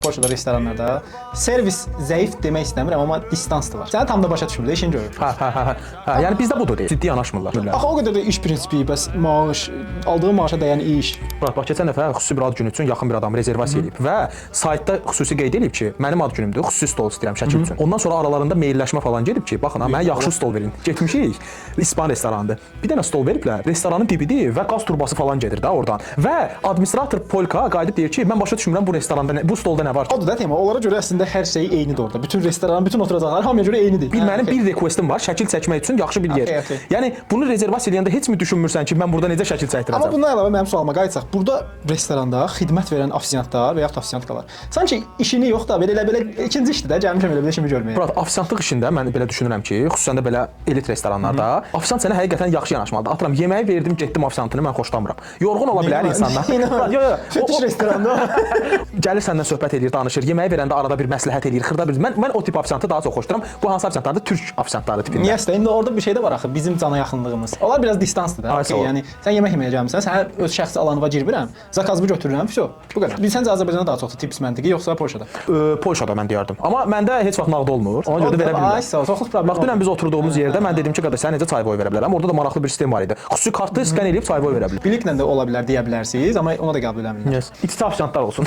Polşada restoranlarda servis zəif demək istəmirəm, amma distans da var. Səni tam da başa düşmürlər, işini görür. Hə. Hə, yəni bizdə budur deyil. Ciddi yanaşmırlar. Axı o qədər də iş prinsipi, bəs maaş, aldığı maaşa dəyən iş. Murat, bax keçən dəfə xüsusi bir ad günü üçün yaxın bir adam rezervasiya eləyib və saytda xüsusi qeyd eləyib ki, mənim ad günümdür, xüsusi stol istəyirəm şəkil üçün. Ondan sonra aralarında mailləşmə falan gedib ki, baxın ha, mənə yaxşı stol verin. Getmişik. İspan restoranıdır. Bir dənə stol veriblər. Restoranın dibidir və qaz turbası falan gedir də oradan. Və administrator Polka qayıdıb deyir ki, mən başa düşmürəm bu restoranda nə, bu stolda nə var ki? Odur da tema. Onlara görə əslində hər şey eynidir orada. Bütün restoran, bütün oturacaqlar hamıya görə eynidir. Bir mənim Hə, okey. bir requestim var, şəkil çəkmək üçün yaxşı bir yer. Okey. Yəni bunu rezervasiya eləyəndə heç mi düşünmürsən ki, mən burada necə şəkil çəkdirəcəm? Amma bundan əlavə mənim sualıma qayıtsaq, burada restoranda xidmət verən ofisiantlar və yaxud ofisiantkalar sanki işini yox da belə elə belə ikinci işdir də, gəlmişəm elə belə işimi görməyə. Murat, ofisiantlıq işində mən belə düşünürəm ki, xüsusən də belə elit restoranlarda ofisiant sənə həqiqətən yaxşı yanaşmalıdır. Atıram, yeməyi verdim, getdim ofisiantını mən xoşlamıram. Yorğun ola bilər insanlar. Murat, yox, yox. Fetiş restoranda. Gəlir səndən söhbət eləyir, danışır. Yeməyi verəndə arada bir məsləhət eləyir, xırda bir. Mən o tip ofisiantı daha çox xoşlayıram. Bu hansı ofisiantlardır? Türk ofisiantları tipində. Niyəsə indi orada bir şey də var axı, bizim cana yaxınlığımız. Onlar biraz distansdır da. Ay, Okey, sağ ol. yəni sən yemək yeməyə gəlmisən, sənə öz şəxsi alanıma girmirəm, zakazımı götürürəm, vəsə. Bu qədər. Bilsəncə Azərbaycanda daha çoxdur tips məntiqi yoxsa Polşada? Polşada mən deyərdim. Amma məndə heç vaxt nağd olmur. Ona görə də verə bilmirəm. Ay, sağ ol, çoxluq problemi. Bax dünən biz oturduğumuz yerdə mən dedim ki, qardaş sənə necə çay boy verə bilərəm? Orada da maraqlı bir sistem var idi. Xüsusi kartı skan eləyib çay boy verə bilər. Biliklə də ola bilər deyə bilərsiniz, amma ona da qəbul eləmirlər. Yes. İti ofisiantlar olsun.